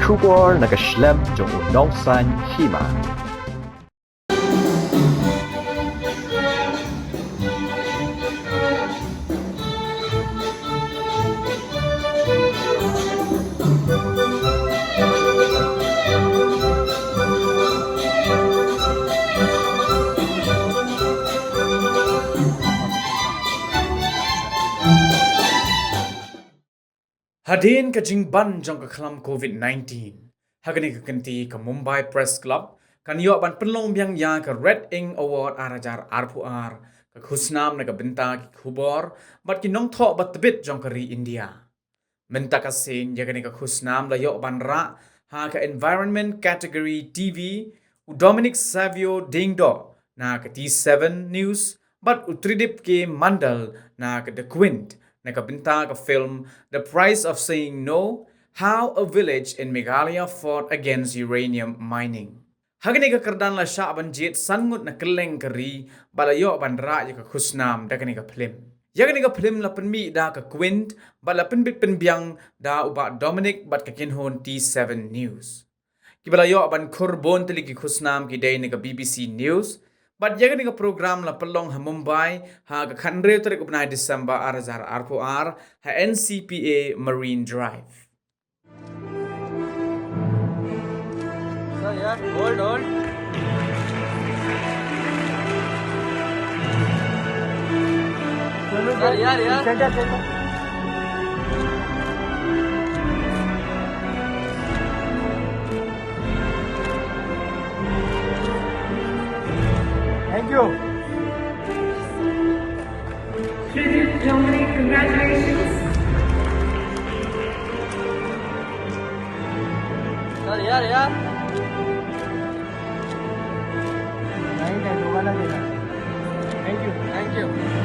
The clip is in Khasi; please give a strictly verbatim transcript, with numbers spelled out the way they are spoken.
Khubor na ka shlem jong u nongsan hima. Hadien ka jingban jong ka khlam covid nineteen, ha kane ka kynti ka Mumbai Press Club kan ïoh ban pynlong biang ïa ka Red Ink Award ar hajar arphew ar, ka khusnam na ka bynta ki khubor bad ki nongthoh ba tbit jong ka ri India. Mynta ka sien ïa kane ka khusnam la ïoh ban rah ha ka Environment Category T V, u Dominic Savio Diengdoh na ka T seven News bad u Tridip K Mandal na ka The Quint na ka bynta ka film The Price of Saying No: How a Village in Meghalaya Fought Against Uranium Mining. Ha kane ka kyrdan la shah ban jied san ngut na kylleng ka ri ba la ïoh ban rah ïa ka khusnam da kane ka phlim. Ïa kane ka phlim la pynmih da ka Quint bad la pynbit pynbiang da u Bah Dominic bad ka kynhun T seven News. Kiba la ïoh ban khur bun tylli ki khusnam ki dei na ka B B C News bad ïa kane ka program la pynlong ha Mumbai ha ka khathynriew tarik u bnai December ar hajar arphew ar ha N C P A Marine Drive. Sir, yeah, hold, hold. Sir, yeah, yeah. Thank you. Philip Dominic, congratulations. Sir, yeah, yeah. Thank you. Thank you.